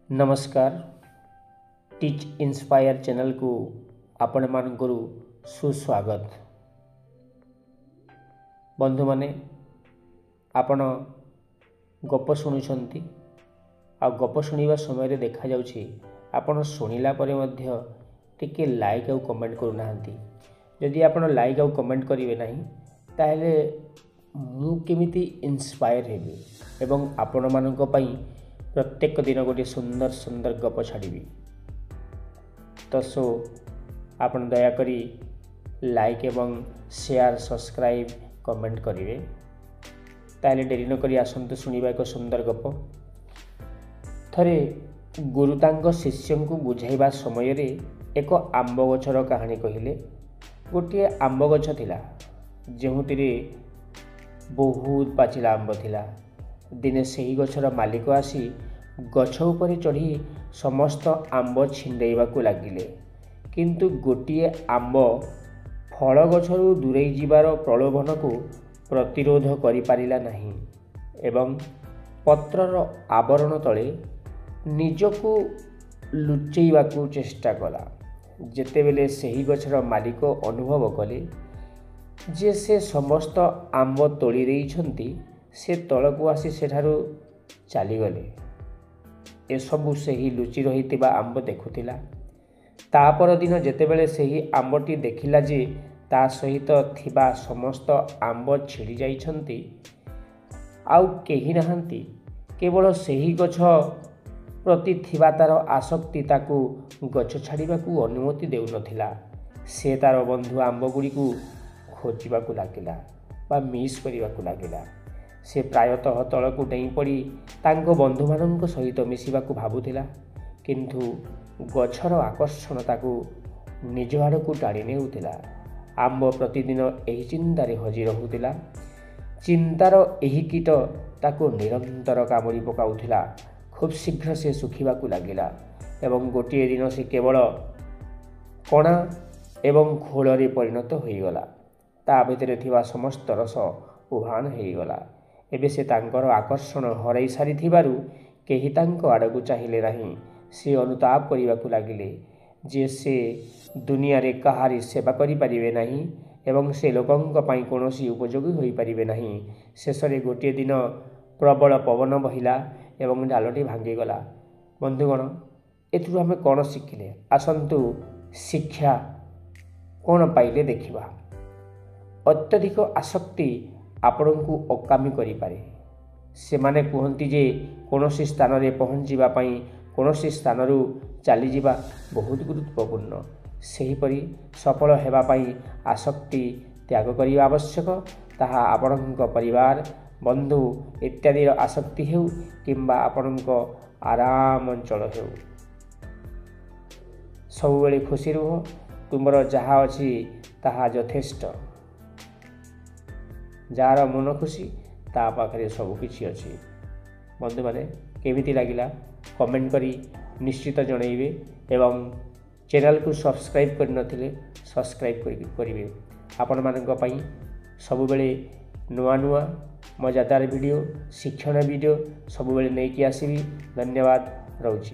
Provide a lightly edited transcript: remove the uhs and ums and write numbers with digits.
ନମସ୍କାର, teach inspire ଚ୍ୟାନେଲକୁ ଆପଣମାନଙ୍କର ସୁସ୍ୱାଗତ। ବନ୍ଧୁମାନେ, ଆପଣ ଗପ ଶୁଣୁଛନ୍ତି ଆଉ ଗପ ଶୁଣିବା ସମୟରେ ଦେଖାଯାଉଛି ଆପଣ ଶୁଣିଲା ପରେ ମଧ୍ୟ ଟିକେ ଲାଇକ୍ ଆଉ କମେଣ୍ଟ କରୁନାହାନ୍ତି। ଯଦି ଆପଣ ଲାଇକ୍ ଆଉ କମେଣ୍ଟ କରିବେ ନାହିଁ, ତାହେଲେ ମୁଁ କେମିତି ଇନ୍ସପାୟାର ହେବି ଏବଂ ଆପଣମାନଙ୍କ ପାଇଁ ପ୍ରତ୍ୟେକ ଦିନ ଗୋଟିଏ ସୁନ୍ଦର ସୁନ୍ଦର ଗପ ଛାଡ଼ିବି? ତ ସୋ ଆପଣ ଦୟାକରି ଲାଇକ୍ ଏବଂ ସେୟାର, ସବସ୍କ୍ରାଇବ୍, କମେଣ୍ଟ କରିବେ। ତାହେଲେ ଡେରି ନକରି ଆସନ୍ତୁ ଶୁଣିବା ଏକ ସୁନ୍ଦର ଗପ। ଥରେ ଗୁରୁ ତାଙ୍କ ଶିଷ୍ୟଙ୍କୁ ବୁଝାଇବା ସମୟରେ ଏକ ଆମ୍ବ ଗଛର କାହାଣୀ କହିଲେ। ଗୋଟିଏ ଆମ୍ବ ଗଛ ଥିଲା, ଯେଉଁଥିରେ ବହୁତ ପାଚିଲା ଆମ୍ବ ଥିଲା। ଦିନେ ସେହି ଗଛର ମାଲିକ ଆସି ଗଛ ଉପରେ ଚଢ଼ି ସମସ୍ତ ଆମ୍ବ ଛିଣ୍ଡାଇବାକୁ ଲାଗିଲେ। କିନ୍ତୁ ଗୋଟିଏ ଆମ୍ବ ଫଳ ଗଛରୁ ଦୂରେଇ ଯିବାର ପ୍ରଲୋଭନକୁ ପ୍ରତିରୋଧ କରିପାରିଲା ନାହିଁ ଏବଂ ପତ୍ରର ଆବରଣ ତଳେ ନିଜକୁ ଲୁଚେଇବାକୁ ଚେଷ୍ଟା କଲା। ଯେତେବେଳେ ସେହି ଗଛର ମାଲିକ ଅନୁଭବ କଲେ ଯେ ସେ ସମସ୍ତ ଆମ୍ବ ତୋଳି ଦେଇଛନ୍ତି, ସେ ତଳକୁ ଆସି ସେଠାରୁ ଚାଲିଗଲେ। ଏସବୁ ସେହି ଲୁଚି ରହିଥିବା ଆମ୍ବ ଦେଖୁଥିଲା। ତା ପରଦିନ ଯେତେବେଳେ ସେହି ଆମ୍ବଟି ଦେଖିଲା ଯେ ତା ସହିତ ଥିବା ସମସ୍ତ ଆମ୍ବ ଛିଡ଼ି ଯାଇଛନ୍ତି, ଆଉ କେହି ନାହାନ୍ତି, କେବଳ ସେହି ଗଛ ପ୍ରତି ଥିବା ତା'ର ଆସକ୍ତି ତାକୁ ଗଛ ଛାଡ଼ିବାକୁ ଅନୁମତି ଦେଉନଥିଲା, ସେ ତା'ର ବନ୍ଧୁ ଆମ୍ବଗୁଡ଼ିକୁ ଖୋଜିବାକୁ ଲାଗିଲା ବା ମିସ୍ କରିବାକୁ ଲାଗିଲା। ସେ ପ୍ରାୟତଃ ତଳକୁ ଡେଇଁ ପଡ଼ି ତାଙ୍କ ବନ୍ଧୁମାନଙ୍କ ସହିତ ମିଶିବାକୁ ଭାବୁଥିଲା, କିନ୍ତୁ ଗଛର ଆକର୍ଷଣ ତାକୁ ନିଜ ଆଡ଼କୁ ଟାଣି ନେଉଥିଲା। ଆମ୍ବ ପ୍ରତିଦିନ ଏହି ଚିନ୍ତାରେ ହଜି ରହୁଥିଲା। ଚିନ୍ତାର ଏହି କୀଟ ତାକୁ ନିରନ୍ତର କାମୁଡ଼ି ପକାଉଥିଲା। ଖୁବ୍ ଶୀଘ୍ର ସେ ଶୁଖିବାକୁ ଲାଗିଲା ଏବଂ ଗୋଟିଏ ଦିନ ସେ କେବଳ କଣା ଏବଂ ଖୋଳରେ ପରିଣତ ହୋଇଗଲା। ତା ଭିତରେ ଥିବା ସମସ୍ତ ରସ ଉଭାନ ହୋଇଗଲା। ଏବେ ସେ ତାଙ୍କର ଆକର୍ଷଣ ହରାଇ ସାରିଥିବାରୁ କେହି ତାଙ୍କ ଆଡ଼କୁ ଚାହିଁଲେ ନାହିଁ। ସେ ଅନୁତାପ କରିବାକୁ ଲାଗିଲେ ଯେ ସେ ଦୁନିଆରେ କାହାରି ସେବା କରିପାରିବେ ନାହିଁ ଏବଂ ସେ ଲୋକଙ୍କ ପାଇଁ କୌଣସି ଉପଯୋଗୀ ହୋଇପାରିବେ ନାହିଁ। ଶେଷରେ ଗୋଟିଏ ଦିନ ପ୍ରବଳ ପବନ ବହିଲା ଏବଂ ଡାଳଟି ଭାଙ୍ଗିଗଲା। ବନ୍ଧୁଗଣ, ଏଥିରୁ ଆମେ କ'ଣ ଶିଖିଲେ? ଆସନ୍ତୁ ଶିକ୍ଷା କ'ଣ ପାଇଲେ ଦେଖିବା। ଅତ୍ୟଧିକ ଆସକ୍ତି ଆପଣଙ୍କୁ ଅକାମୀ କରିପାରେ। ସେମାନେ କୁହନ୍ତି ଯେ କୌଣସି ସ୍ଥାନରେ ପହଞ୍ଚିବା ପାଇଁ କୌଣସି ସ୍ଥାନରୁ ଚାଲିଯିବା ବହୁତ ଗୁରୁତ୍ୱପୂର୍ଣ୍ଣ। ସେହିପରି ସଫଳ ହେବା ପାଇଁ ଆସକ୍ତି ତ୍ୟାଗ କରିବା ଆବଶ୍ୟକ। ତାହା ଆପଣଙ୍କ ପରିବାର, ବନ୍ଧୁ ଇତ୍ୟାଦିର ଆସକ୍ତି ହେଉ କିମ୍ବା ଆପଣଙ୍କ ଆରାମ ଅଞ୍ଚଳ ହେଉ। ସବୁବେଳେ ଖୁସି ରୁହ। ତୁମର ଯାହା ଅଛି ତାହା ଯଥେଷ୍ଟ। ଯାହାର ମନ ଖୁସି, ତା ପାଖରେ ସବୁକିଛି ଅଛି। ବନ୍ଧୁମାନେ, କେମିତି ଲାଗିଲା କମେଣ୍ଟ କରି ନିଶ୍ଚିତ ଜଣାଇବେ ଏବଂ ଚ୍ୟାନେଲକୁ ସବସ୍କ୍ରାଇବ୍ କରିନଥିଲେ ସବସ୍କ୍ରାଇବ୍ କରିବେ। ଆପଣମାନଙ୍କ ପାଇଁ ସବୁବେଳେ ନୂଆ ନୂଆ ମଜାଦାର ଭିଡ଼ିଓ, ଶିକ୍ଷଣ ଭିଡ଼ିଓ ସବୁବେଳେ ନେଇକି ଆସିବି। ଧନ୍ୟବାଦ, ରହୁଛି।